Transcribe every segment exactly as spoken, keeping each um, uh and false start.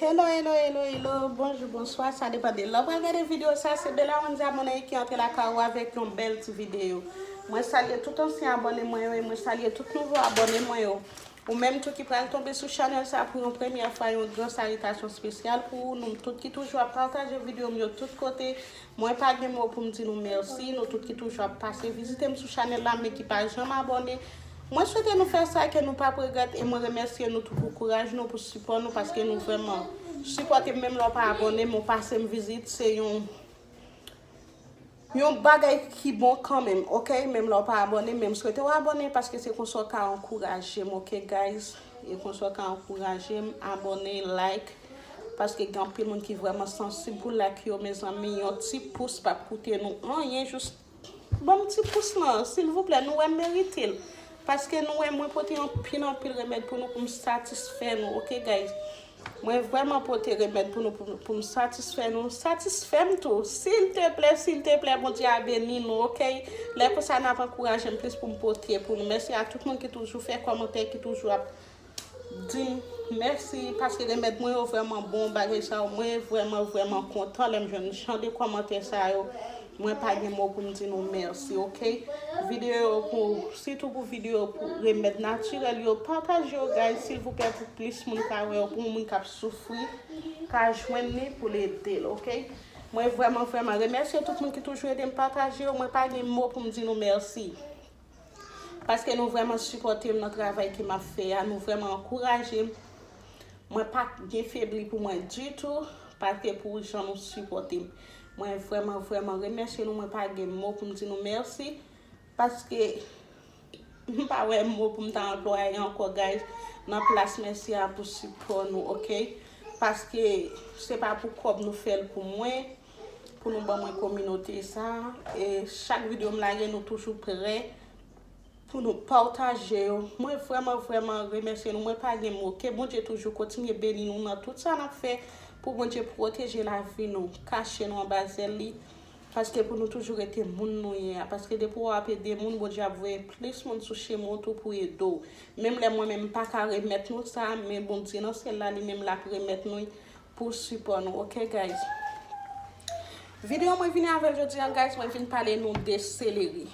Hello, hello, hello, hello, bonjou, bonswa, sa depann de lè w pral gade videyo sa, se Bella Wendy Abonné ki antre lakay ou avèk yon bèl ti videyo. Mwen salye tout ansyen abòne mwen yo e mwen salye tout nouvo abòne mwen yo. Ou menm tou ki pral tonbe sou chanèl sa pou yon premyè fwa, yon gran salitasyon espesyal pou ou, nou tout ki toujou ap pataje videyo m yo tout kote. Mwen pa gen mo pou m di nou mèsi, nou tout ki toujou ap pase vizite m sou chanèl la, men ki pa janm abòne. Mwen swete nou fè sa, ke nou p ap regrèt, e mwen remèsye nou tou pou kouraj nou, pou sipò nou, paske nou vrèman sipòte m, menm lè w pa abòne, men w pase m vizit, se yon, yon bagay ki bon kanmenm, oke? Menm lè w pa abòne, men m swete w abòne, paske se konsa w ka ankouraje m, oke, guys? E konsa w ka ankouraje m, abòne, like, paske gen anpil moun ki vrèman sansib pou like yo, mezanmi, yon ti pous p ap koute nou anyen, jis ban m ti pous lan, silvouplè, nou wè m merite l. Paske nou wè mwen pote anpil, anpil remèd pou nou, pou m satisfè nou, oke, guys? Mwen vrèman pote remèd pou nou, pou, pou m satisfè nou. Satisfè m tou. Silteplè, silteplè, Bondye a beni nou, oke? Lè konsa, n ap ankouraje m plis pou m pote pou nou. Mèsi a tout moun ki toujou fè kòmantè, ki toujou ap di m mèsi, paske remèd mwen yo vrèman bon, bagay sa yo, mwen vrèman, vrèman kontan lè m jwenn jan de kòmantè sa yo. Mwen pa gen mo pou m di nou mèsi, oke? Videyo yo pou, sitou pou videyo pou remèd natirèl yo, pataje yo, guys, silvouplè, pou plis moun ka wè yo, pou moun k ap soufri ka jwenn li pou l ede l, oke? Mwen vrèman, vrèman remèsye tout moun ki toujou ede m pataje yo. Mwen pa gen mo pou m di nou mèsi. Paske nou vrèman sipòte m nan travay ke m ap fè a, nou vrèman ankouraje m. Mwen pa gen febli pou mwen ditou, paske pou jan nou sipòte m. Mwen vrèman, vrèman remèsye nou, mwen pa gen mo pou m di nou mèsi, paske m pa wè mo pou m ta anplwaye ankò, guys, nan plas mèsi a pou sipò nou, oke? Paske se pa pou kòb nou fè l pou mwen, pou nou ban mwen kominote sa. E chak videyo m lage, nou toujou prè pou nou pataje yo. Mwen vrèman, vrèman remèsye nou. Mwen pa gen mo. Ke Bondye toujou kontinye beni nou nan tout sa n ap fè. Pou Bondye pwoteje lavi nou, kache nou anba zèl li. Paske pou nou toujou rete moun nou ye a. Paske depi w ap ede moun, Bondye ap voye plis moun sou chemen w tou pou ede w. Menm lè mwen menm m pa ka remèt nou sa, men Bondye nan syèl la, li menm l ap remèt nou pou sipò nou, oke, guys? Videyo mwen vini avè l jodi a, guys, mwen vin pale nou de seleri.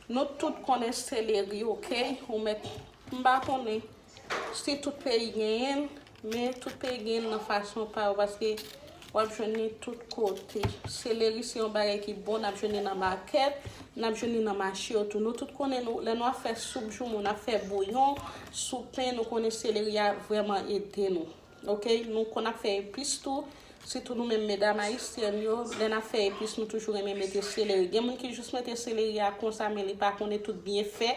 Nou tout konnen seleri, oke? Ou mèt, m pa konnen si tout peyi genyen l, men tout peyi genyen l nan fason pa yo, paske w ap jwenn li tout kote. Seleri se yon bagay ki bon, n ap jwenn li nan makèt, n ap jwenn li nan mache yo tou. Nou tout konnen, nou, lè nou ap fè soup joumou, n ap fè bouyon, soup pen, nou konnen seleri a vrèman ede nou. Oke, nou konn ap fè epis tou, sitou nou menm medam ayisyèn yo, lè n ap fè epis, nou toujou renmen mete seleri. Gen moun ki jis mete seleri a konsa, men li pa konnen tout byenfè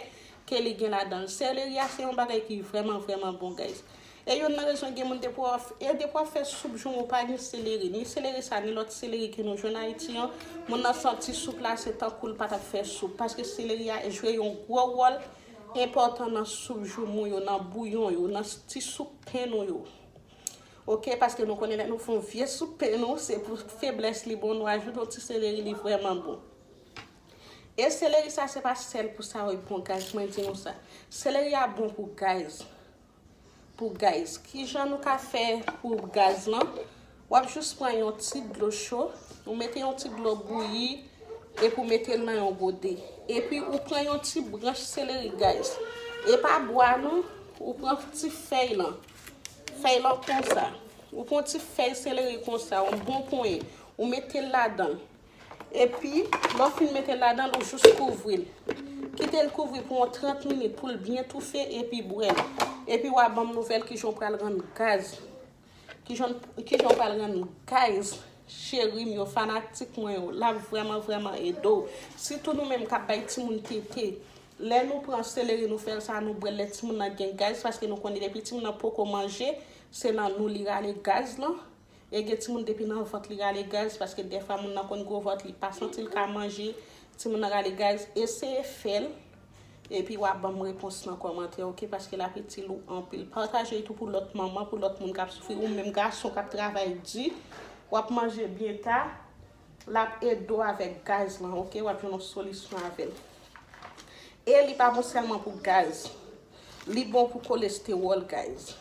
ke li gen ladan l. Seleri a se yon bagay ki vrèman, vrèman bon, guys. E youn nan rezon gen moun depi w ap, e depi w ap fè soup joumou, ou pa gen seleri, ni seleri sa, ni lòt seleri ke nou jwenn Ayiti an, moun nan santi soup la, se tankou l pa t ap fè soup, paske seleri a jwe yon gwo wòl enpòtan nan soup joumou yo, nan bouyon yo, nan ti soup pen nou yo. Oke, paske nou konnen lè nou fè yon vye soup pen nou, se pou feblès li bon, nou ajoute yon ti seleri, li vrèman bon. E seleri sa, se pa sèl pou sa yo bon, guys, mwen di nou sa. Seleri a bon pou gaz. Pou gaz. Kijan nou ka fè pou gaz lan? W ap jis pran yon ti dlo cho, ou mete yon ti dlo bouyi, epi w mete l nan yon gode. Epi ou pran yon ti branch seleri, guys. E pa bwa non, ou pran ti fèy lan. Fèy lan konsa. Ou pran ti fèy seleri konsa, yon bon ponyen. Ou mete l ladan l. Epi, lè w fin mete l ladan l, ou jis kouvri l. Kite l kouvri pou yon trant minit pou l byen toufe epi bwè l. Epi w a ban m nouvèl kijan w pral rann gaz. Kijan, kijan w pral rann gaz, cheri m yo, fanatik mwen yo. L ap vrèman, vrèman ede w. Sitou nou menm k ap bay timoun tete. Lè nou pran seleri, nou fè l sa, nou bwè l lè timoun nan gen gaz, paske nou konnen depi timoun nan poko manje, se nan nou li rale gaz lan. E gen timoun depi nan vant li rale gaz, paske dèfwa moun nan konn gwo vant li pa santi l ka manje, timoun nan rale gaz, eseye fè l, epi w a ban m repons nan kòmantè, oke, paske l ap itil ou anpil. Pataje l tou pou lòt manman, pou lòt moun k ap soufri, ou menm gason k ap travay di, w ap manje byen ta, l ap ede w avèk gaz lan, oke, w ap jwenn yon solisyon avè l. E li pa bon sèlman pou gaz, li bon pou kolestewòl, guys.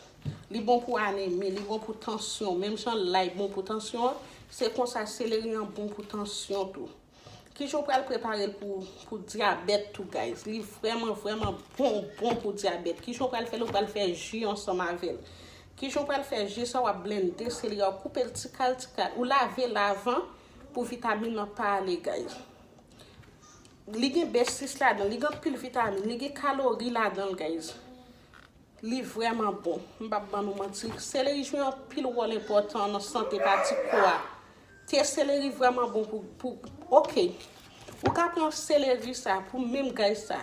Li bon pou anemi, li bon pou tansyon. Menm jan lay bon pou tansyon an, se konsa seleri an bon pou tansyon tou. Kijan w pral prepare l pou, pou dyabèt tou, guys? Li vrèman, vrèman bon, bon pou dyabèt. Kijan w pral fè l? Ou pral fè ji ansanm avè l. Kijan w pral fè ji sa? W ap blende seleri a, w koupe l ti kal, ti kal. Ou lave l avan pou vitamin nan pa ale, guys. Li gen B sis ladan l, li gen anpil vitamin, li gen kalori ladan l, guys. Li vrèman bon. M p ap ban nou manti. Seleri jwe anpil wòl enpòtan nan sante pati kò a. Te seleri vrèman bon pou, pou, oke. Ou ka pran seleri sa pou menm guys sa.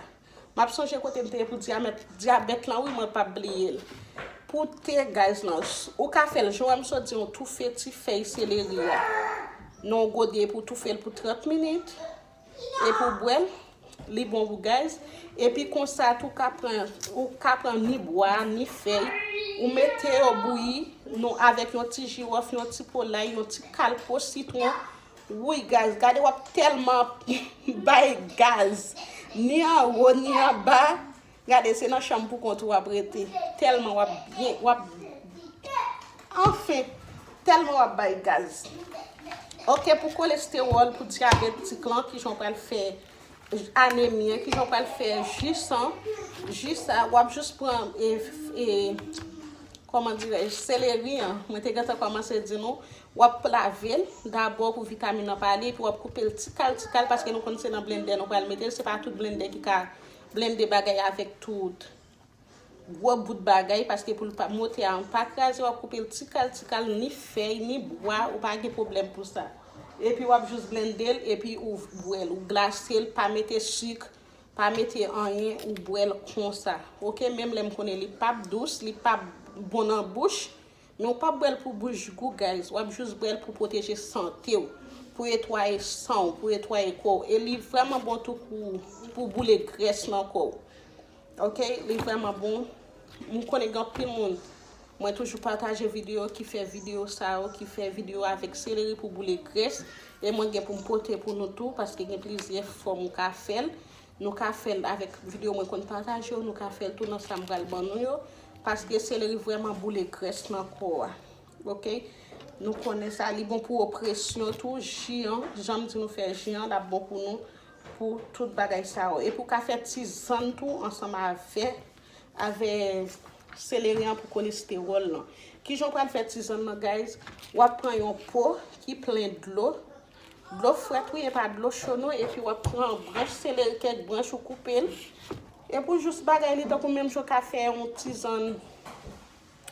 M ap sonje kote m te ye pou dyabèt, dyabèt lan, wi, mwen p ap bliye l. Pou te guys lan, ou ka fè l jan m sot di yon toufe ti fèy seleri a. Nan yon gode pou toufe l pou trant minit. Epi w bwè l, li bon pou guys. Epi konsa tou ka pran, ou ka pran ni bwa, ni fèy, ou mete yo bouyi, nou avèk yon ti jiwòf, yon ti po lay, yon ti kal po sitwon. Wi guys, gade w ap tèlman bay gaz. Ni anwo, ni anba. Gade, se nan chanm pou kont ou w ap rete. Tèlman w ap byen, w ap, anfen, tèlman w ap bay gaz. Oke, pou kolestewòl, pou dyabetik lan, kijan w pral fè anemi an, kijan w pral fè ji san, ji sa, w ap jis pran, e, e, kòman dirèj, seleri an. Mwen te gentan kòmanse di nou, w ap lave l dabò pou vitamin nan pa ale, epi w ap koupe l ti kal, ti kal, paske nou konn se nan blendè nou pral mete l, se pa tout blendè ki ka blende bagay avèk tout gwo bout bagay, paske pou l pa, motè a pa kraze, w ap koupe l ti kal, ti kal, ni fèy, ni bwa, ou pa gen pwoblèm pou sa. Epi w ap jis blende l, epi ou bwè l, ou glase l, pa mete sik, pa mete anyen, ou bwè l konsa. Oke, menm lè m konnen li p ap dous, li p ap bon nan bouch, men w p ap bwè l pou bouch gou, guys. W ap jis bwè l pou pwoteje sante w, pou netwaye san w, pou netwaye kò w. E li vrèman bon tou pou, pou boule grès nan kò w. Oke, li vrèman bon. M konnen gen anpil moun, mwen toujou pataje videyo ki fè videyo sa yo, ki fè videyo avèk seleri pou boule grès. E mwen gen pou m pote pou nou tou, paske gen plizyè fòm ou ka fè l. Nou ka fè l avèk videyo mwen konn pataje yo, nou ka fè l tou nan sa m pral ban nou yo. Paske seleri vrèman boule grès nan kò a. Oke? Nou konnen sa, li bon pou opresyon tou. Ji an, jan m di nou fè ji an, l ap bon pou nou, pou tout bagay sa yo. Epi w ka fè tizann tou ansanm avè, avè seleri an pou kolestewòl lan. Kijan w pral fè tizann nan, guys? W ap pran yon po ki plen dlo. Dlo frèt wi, e pa dlo cho non. Epi w ap pran branch seleri, kèk branch ou koupe l. Epi w jis bagay li tankou menm jan w ka fè yon tizann,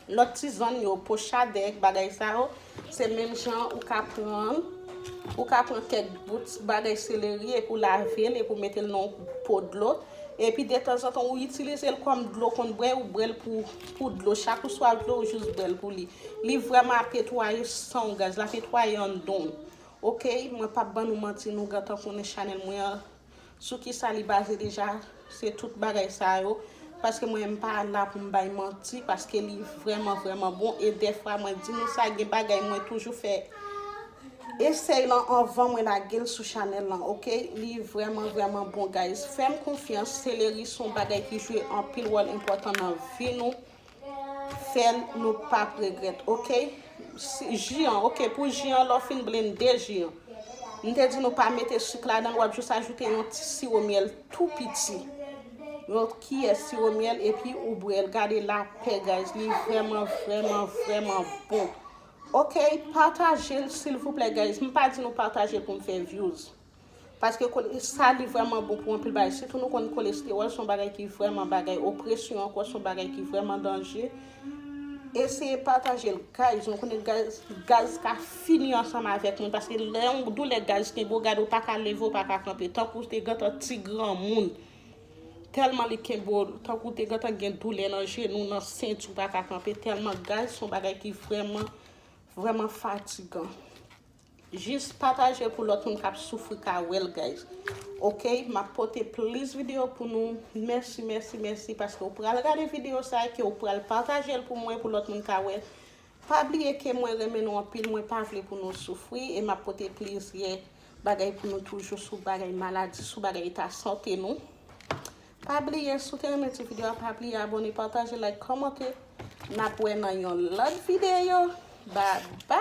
lòt tizann yo, po chadèk, bagay sa yo. Se menm jan ou ka pran, ou ka pran kèk bout bagay seleri epi w lave l, epi w mete l nan yon po dlo. Epi detanzantan ou itilize l kòm dlo konn bwè, ou bwè l pou, pou dlo. Chak ou swaf dlo, ou jis bwè l pou li. Li vrèman ap netwaye san w, guys, l ap netwaye anndan w. Oke, mwen p ap ban nou manti, nou gentan konnen chanèl mwen an sou kisa li baze deja, se tout bagay sa yo. Paske mwen, m pa la pou m bay manti, paske li vrèman, vrèman bon. E dèfwa, mwen di nou sa, gen bagay mwen toujou fè esèy lan anvan mwen lage l sou chanèl lan, oke? Li vrèman, vrèman bon, guys. Fè m konfyans, seleri se yon bagay ki jwe anpil wòl enpòtan nan vi nou. Fè l, nou p ap regrèt, oke? Si, ji an, oke, pou ji an, lè w fin blende ji an, m te di nou pa mete sik ladan l, w ap jis ajoute yon ti siwo myèl tou piti. Yon kiyè siwo myèl, epi ou bwè l. Gade lapè, guys, li vrèman, vrèman, vrèman bon. Oke, pataje l, silvouplè, guys. M pa di nou pataje l pou m fè views. Paske kole-, sa li vrèman bon pou anpil bagay. Sitou nou konn kolestewòl se yon bagay ki vrèman bagay opresyon ankò, se yon bagay ki vrèman danje. Eseye pataje l, guys. Nou konnen gaz, gaz ka fini ansanm avèk moun. Paske lè yon doulè gaz kenbe w, gade w pa ka leve, w pa ka kanpe. Tankou w te gentan ti granmoun. Tèlman li kenbe w, tankou w te gentan gen doulè nan jenou, nan senti, w pa ka kanpe. Tèlman gaz se yon bagay ki vrèman, vrèman fatigan. Jis pataje pou lòt moun k ap soufri ka wè l, guys. Oke, m ap pote plis videyo pou nou. Mèsi, mèsi, mèsi, paske w pral gade videyo sa, ke w pral pataje l pou mwen, pou lòt moun ka wè l. Pa bliye ke mwen renmen nou anpil, mwen pa vle pou nou soufri, e m ap pote plizyè bagay pou nou toujou sou bagay maladi, sou bagay eta sante nou. Pa bliye, si w te renmen ti videyo a, pa bliye abòne, pataje, like, kòmante. N ap wè nan yon lòt videyo. Bye bye.